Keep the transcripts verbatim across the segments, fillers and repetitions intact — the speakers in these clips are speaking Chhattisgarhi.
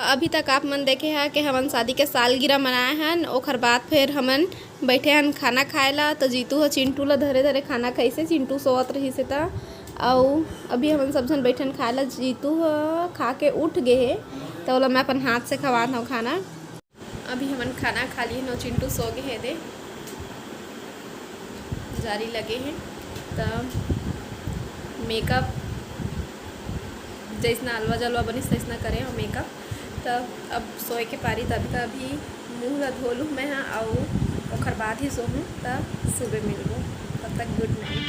अभी तक आप मन देखे हा कि हमन शादी के सालगिरह मनाए हन, ओखर बाद फिर हमन बैठे हन खाना खाए ला। तो जीतू ह चिंटू ला धरे धरे खाना खाइसे, चिंटू सोवत रहिसे त। अउ अभी हमन सब झन बैठे हन खाए ला। जीतू ह खा के उठ गे हे, त ओला मैं अपन हाथ से खवात हव खाना। अभी हमन खाना खा लिए हन, चिंटू सो गे हे दे। जारी लगे हे। त मेकअप जैसना अलवा जलवा बनिस तैसना करे हो मेकअप। त अब सोए के पारी, तभी त अभी मुंह ला धो लूँ मैं हा, अउ ओखर बाद ही सोहूँ, त सुबह मिलबो। तब तक गुड नाइट।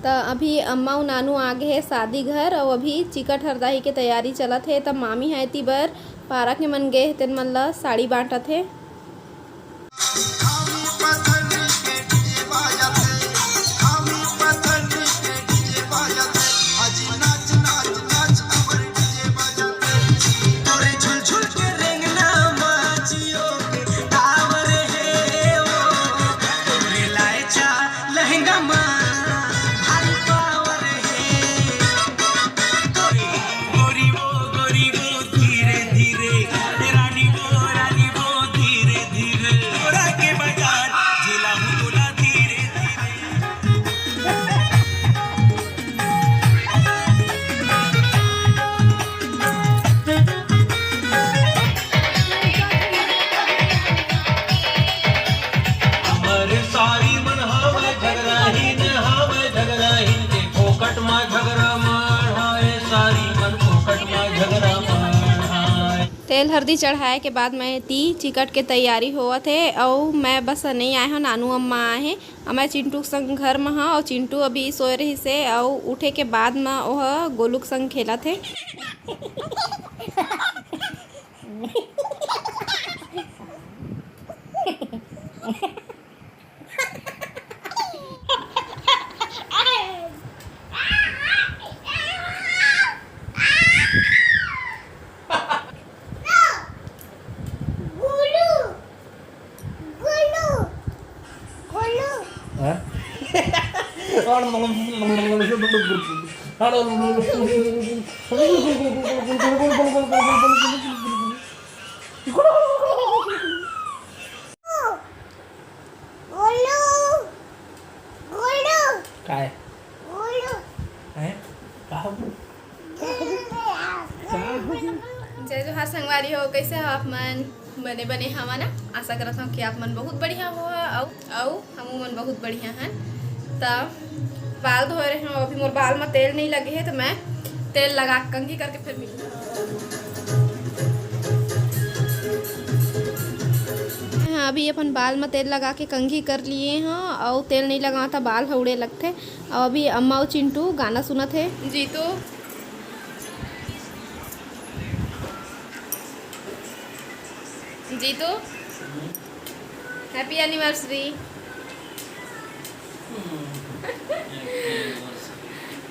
त अभी अम्मा अउ नानू आ गे हे शादी घर, अउ अभी चिकट हरदाही के तैयारी चलत हे। त मामी ह एती बर पारा के मन गे हे, तेन मन ल साड़ी बांटत हे। हमर सारी मन हावय झगड़ाहीन, हावय झगड़ाहीन के फोकट म झगड़ा मार हाय, सारी मन फोकट म झगड़ा मार हाय। तेल हरदी चढ़ाए के बाद मैं ती चिकट के तैयारी होवत हे, अउ मैं बस नइ आए हव, नानू अम्मा आए हे। अउ मैं चिंटू के संग घर म हव, अउ चिंटू अभी सोए रहिसे, अउ उठे के बाद म ओह गोलू के संग खेलत हे। हैं? काय? हैं? का हो? जय जोहार संगवारी हो, कैसे हो आप मन? बने बने हवा ना? आशा करत हूँ कि आप मन बहुत बढ़िया हो। अउ अउ हमू मन बहुत बढ़िया हन। त बाल धोए रहे हूँ, अभी मोर बाल म तेल नहीं लगे है, तो मैं तेल लगा के कंघी करके फिर मिलूँ। हाँ, अभी अपन बाल म तेल लगा के कंघी कर लिए हूँ, अउ तेल नहीं लगा त बाल ह उड़े लगथे। अउ अभी अम्मा अउ चिंटू गाना सुनत हे। Jitu, Jitu, happy anniversary.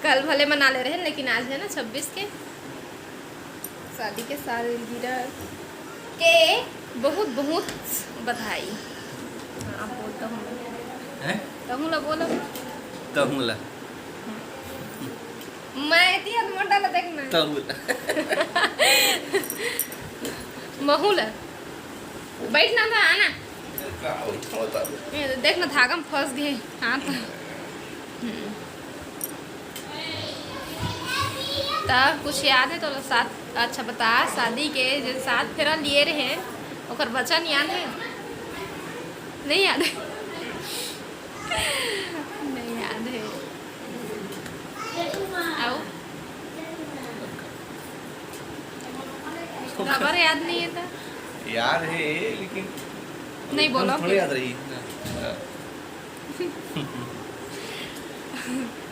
कल भले मना ले रहे, लेकिन आज है ना छब्बीस के, शादी के सालगिरह के बहुत बहुत बधाई। हाँ, आप बोलता हूँ। हैं? तहूँ ला बोलो। तहूँ ला। मैं एती हूँ, मोटा ला देखना। तहूँ ला। महू ला। बैठना था, आना। का बैठा बता दो। ये देख ना, धागा में फंस गए हाथ। हम्म। त कुछ याद है तो साथ, अच्छा बता, शादी के जे सात फेरा लिए रहे, ओकर वचन याद है? नहीं याद है? नहीं याद है। आओ। उसको काबर याद नहीं है था? याद है, लेकिन नहीं बोलो थोड़ी फिर। याद रही ना।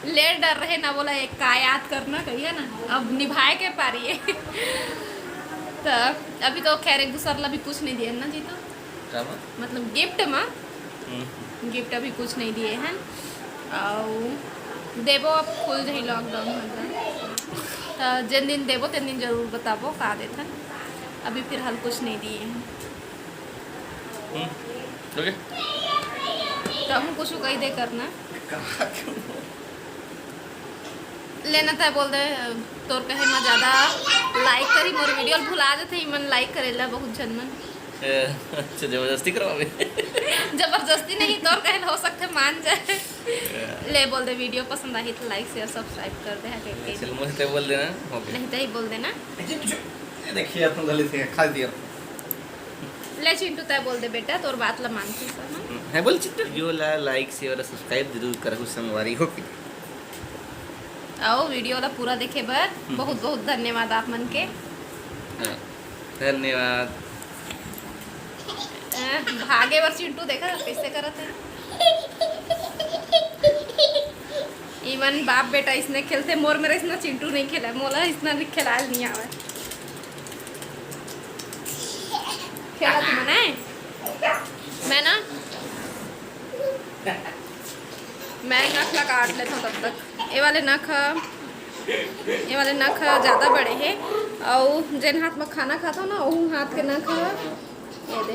ले डर रहे ना, बोला एक का याद करना कहिए ना, अब निभाए के पारी है। तो अभी तो खैर एक दूसर ला भी कुछ नहीं दिए ना जी, तो का बा? मतलब गिफ्ट में, हम्म। गिफ्ट अभी कुछ नहीं दिए हैं, अउ देबो अब खुल जाही लॉकडाउन होगा, तो जिन दिन देबो तेन दिन जरूर बताबो का देथन। अभी फिलहाल कुछ नहीं दिए हैं। हम्म, ओके। तो हम कुछ कही दे करना। कहा क्यों? लेना तय बोल दे, तोर कहे म ज्यादा like करी, मोर video ल भुला देथे इमन like करे ला बहुत झन मन। ए, अच्छा, जबरदस्ती करवावे। जबरदस्ती नहीं, तोर कहे ल हो सकथे मान जाए। ले बोल दे, video पसंद आही तो like, share, subscribe कर दे, हटे के। चल, मुझे तय बोल देना, हो गया। नहीं, तय बोल देना। ये देखिए, अपन गलती से खा दिया। ले चिंटू, तय बोल दे बेटा, तोर बात ला मानती सब हम। है बोल चिंटू। Video ला like, share, subscribe जरूर करहु संगवारी हो के। अउ video ला पूरा देखे बर बहुत बहुत धन्यवाद आप मन के। हाँ, धन्यवाद। अ, भागे बर चिंटू देखा कैसे करत हे। इमन बाप बेटा इसने खेलथे, मोर मेर इसना चिंटू नहीं खेला, मोला इसना खेलाल नहीं आवे। खेला तू मना है? मैं ना, मैं नख ला काट लेथव तब तक। ए वाले नख ह, ए वाले नख ह ज्यादा बड़े हे, अउ जेन हाथ म खाना खाथव ना, ओहू हाथ के नख ह, ये दे,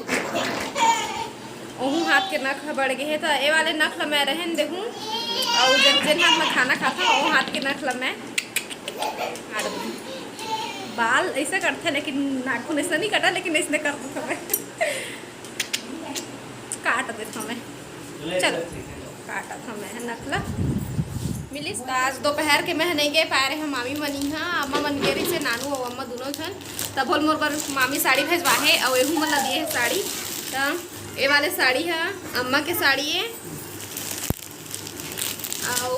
ओहू हाथ के नख ह बढ़ गे हे, त ए वाले नख ला मैं रहन देहूँ, अउ जेन, जेन हाथ म खाना खाथव, ओ हाथ के नख ला मैं काट दूँ। बाल ऐसे कटथे, लेकिन नाखून ऐसे नहीं कटा, लेकिन ऐसने कर दूँ मैं। काट देथव मैं। चल, काटत हव मैं नख ला। मिलिस। त आज दोपहर के मैं नहीं गे पाए रहे, मामी मन इहाँ, अम्मा मन गे रहिसे, नानू अउ अम्मा दुनों झन। तब बोल मोर बर मामी साड़ी भेजवा हे, अउ एहू मन ला दिए हे साड़ी। त ए वाले साड़ी ह अम्मा के साड़ी ए, अउ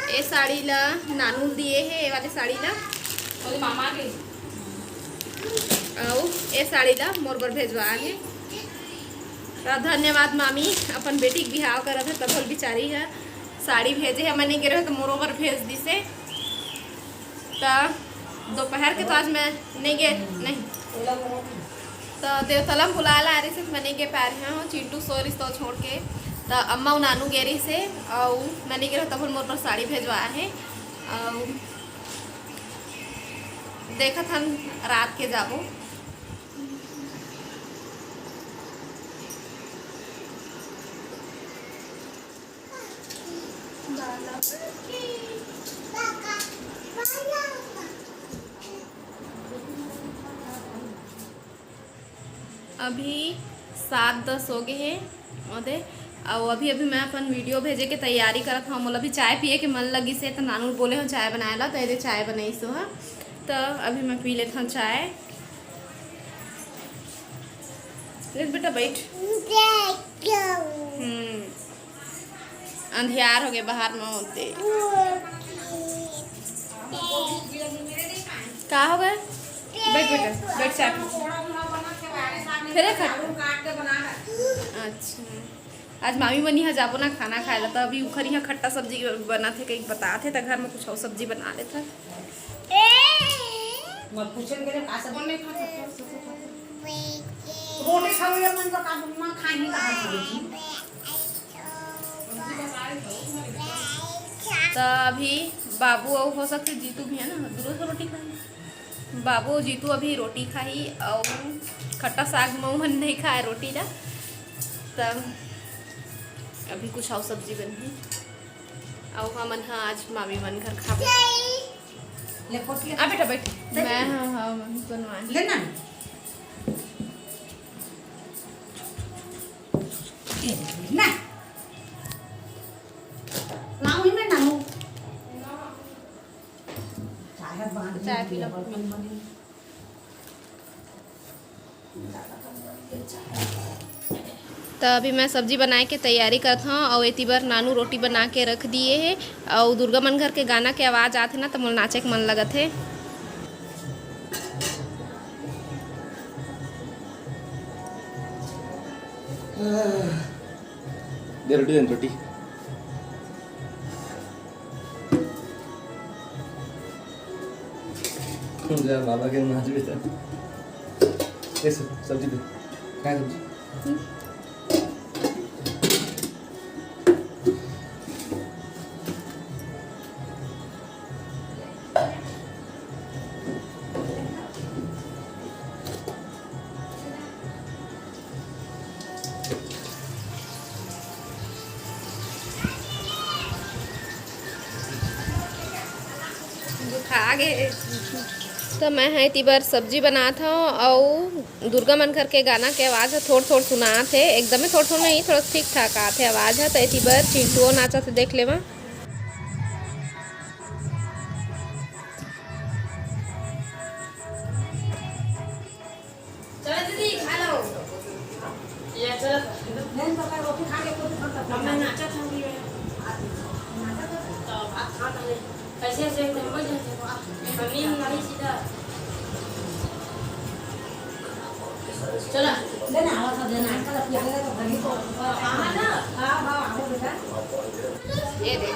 ए साड़ी ला नानू ल दिए हे, ए वाले साड़ी ला। बोले मामा के। अउ ए साड़ी ला मोर बर भेजवा हे। त धन्यवाद मामी, अपन बेटी के बिहाव करत हे, तभो ल बिचारी ह साड़ी भेजे हे, मैं नइ गे रहेंव त मोरो बर भेज दिसे। त दोपहर के तो आज मैं नइ गे, नहीं, त देवतला म बुलाए ला आ रहिसे, त मैं नइ गे पाए रहेंव, चिंटू सोए रहिस त छोड़ के, त अम्मा अउ नानू गे रहिसे, अउ मैं नइ गे रहेंव, तभो ल मोर बर साड़ी भेजवा हे, अउ देखत हन रात के जाबो। अभी सात दस हो गे हे, ओदे, अउ अभी, अभी मैं अपन video भेजे के तैयारी करत हव। मोला अभी चाय पिए के मन लगिस हे, त नानू ल बोले हव चाय बनाए ला, त एदे चाय बनाइस हे। त अभी मैं पी लेत हव चाय। ले बेटा, बैठ। हम्म, अंधियार हो गे बाहर म होते। का हो गे? बैठ बेटा, बैठ, चाय पी। फिर एक खट-, अच्छा। आज मामी मन इहाँ जाबो ना खाना खाए ला, त अभी उखर इहाँ खट्टा सब्जी बनाथे, कहीं बताथे, त घर में कुछ अउ सब्जी बना लेथन। मत पूछन के रे, का सब्जी? रोटी खावे मन तो का, माँ खाही कहाँ से रोटी? त अभी बाबू अउ हो सकथे जीतू भी है ना, दूनों झन रोटी खाही। बाबू अउ जीतू अभी रोटी खाही अउ खट्टा साग म उमन नहीं खाए रोटी ला, त अभी कुछ अउ सब्जी बनही अउ हमन ह आज मामी मन घर खाबो। ले कोट ले। आ बेटा बैठ। ले। मैं ह, ह, मम्मी बनवाही। ले ना। ए, ना। लाऊं ही मैं ना मुंह। चाय बांध चाय पी लो। बर्तन बने। त अभी मैं सब्जी बनाए के तैयारी करत हव अउ एती बर नानू रोटी बना के रख दिए हे अउ दुर्गा मन घर के गाना के आवाज आत हे ना, त मोला नाचे के मन लगत हे। दे रोटी, दे रोटी। जा बाबा के नाच बेटा। ए सब्जी दे। काय सब्जी? खा गे। तो मैं ह एती बर सब्जी बनात हव, अउ दुर्गा मन करके गाना के आवाज ह थोड़ थोड़ सुनात हे, एकदमे थोड़ थोड़ नहीं, थोड़ा ठीक ठाक आत हे आवाज ह। तो एती बर चिंटुओ नाचत हे, देख लेवा। चलो दीदी, खा लो। ये चलो। अब मैं नाचत हूँ। तो भात खा पहले। कैसे, ऐसे एकदम हो जाते हो आप? जमीन नहीं सीधा। चलो। लेना, आवा था, लेना, अंकल, अब यहाँ तो घर ही तो। हाँ, ना। हाँ, हाँ, आओ बेटा। ये दे।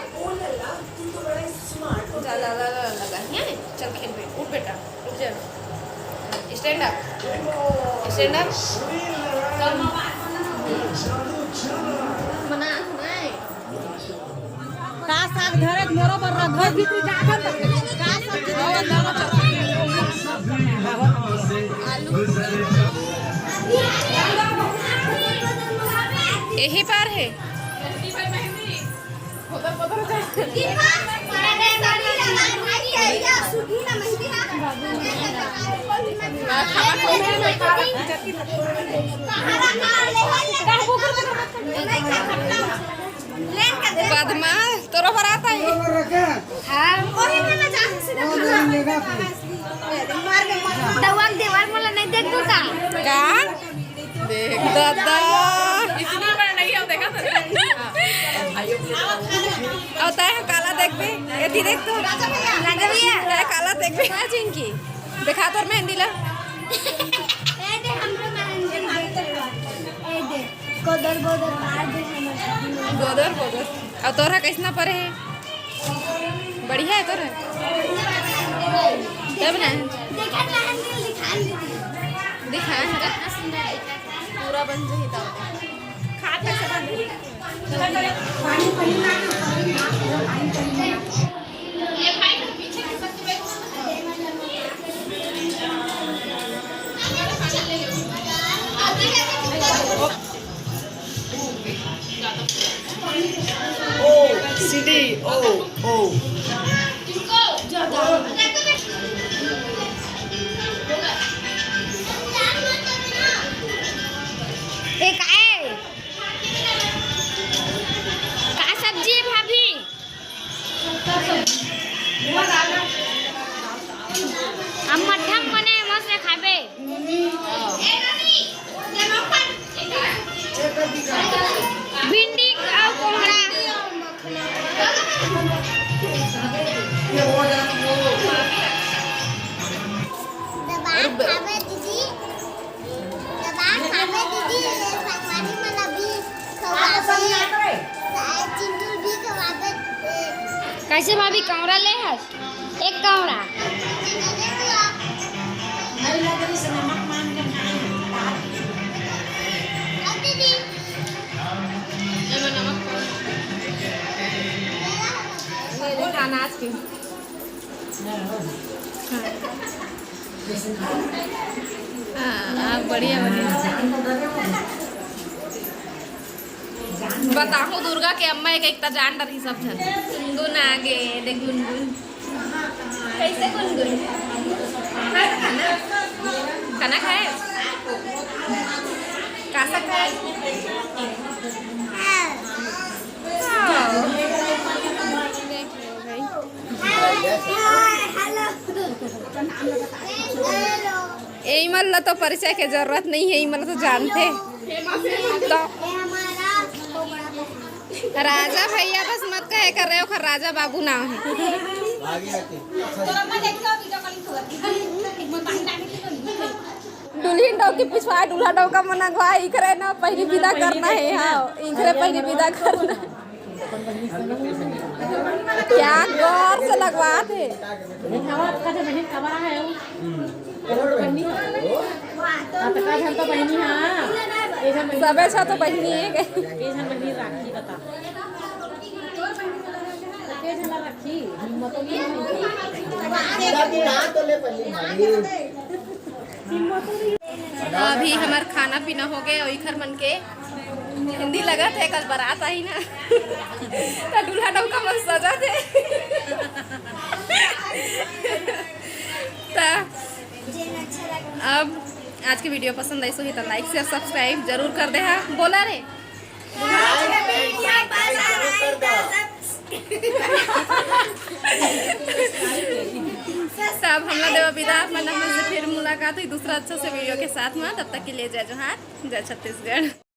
जा, जा, जा, जा, लगा। हैं? चल खेल बे, उठ बेटा, उठ जा। Stand up, stand up। मना, नहीं। का साग धरे मोरो बर रख, घर भीतर जाकर का सब्जी धरे मोरो बर रख। आलू। यही पार है। पद्मा, तोरो बर आता है। हाँ, वही में मैं जान से मार के मार। दवा के दीवार मोला नहीं देख दू का? का? देख दादा। इतनी बड़ नहीं है, देखा तो। अउ तय ह काला देखबे, एती देख तो। राजा भैया। तय काला देखबे। हाँ, चिंकी, देखा तोर मेहंदी ला। ए दे, हमरो मेहंदी। ए दे, गोदर गोदर पार दे हमर। गोदर गोदर। अउ तोरा कैसना परे हे? बढ़िया है तोर? तब ना। देखा तो हम दिल दिखा दीदी। दिखा है। पूरा बन जाही तब। खा तक से बन जाही। ओ, सीढ़ी, ओ, ओ। ए, का ए? का सब्जी है भाभी? अब मट्ठा मने मस्त खाबे। भिंडी अउ कोहड़ा। दबा खाबे दीदी, दबा खाबे दीदी, ले संगवारी मन अभी खवाबे। चिंटू भी खवाबे। कैसे भाभी, कौड़ा ले हस? एक कौड़ा। एमे नमक कम। ये खाना आज की। हाँ, हाँ, बढ़िया, बढ़िया। बताहूँ दुर्गा के अम्मा एक, एक त जान डरही सब झन। गुनगुन आगे, देख गुनगुन। कैसे गुनगुन? खाए खाना? खाना खाए? का साग खाए? हाँ। देख लो भाई। एमन ला तो परिचय के जरूरत नहीं है, एमन ला तो जानथे। तो राजा भैया बस मत कहे कर रहे हो, खर राजा बाबू नाम है। दुल्हन डौकी पिछवा, दूल्हा डौका मन अगवा, इखरे ना पहली विदा करना है। हाँ, इखरे पहली विदा करना। क्या गौर से लगवा थे। सबे छ तो बहिनी, हाँ। सबे छ तो बहिनी है। अभी हमार खाना पीना हो गए और इखर मन के मेहंदी लगा थे, कल बारात आई ना। तो दूल्हा डौका मन सजा थे। अब आज के video पसंद आइस होही त like, share, subscribe जरूर कर देहा। बोला रे। त अब हमला देवा बिदा, अपन हमन से फिर मुलाकात होही दूसरा अच्छा से video के साथ में। तब तक के लिए जय जोहार, जय छत्तीसगढ़।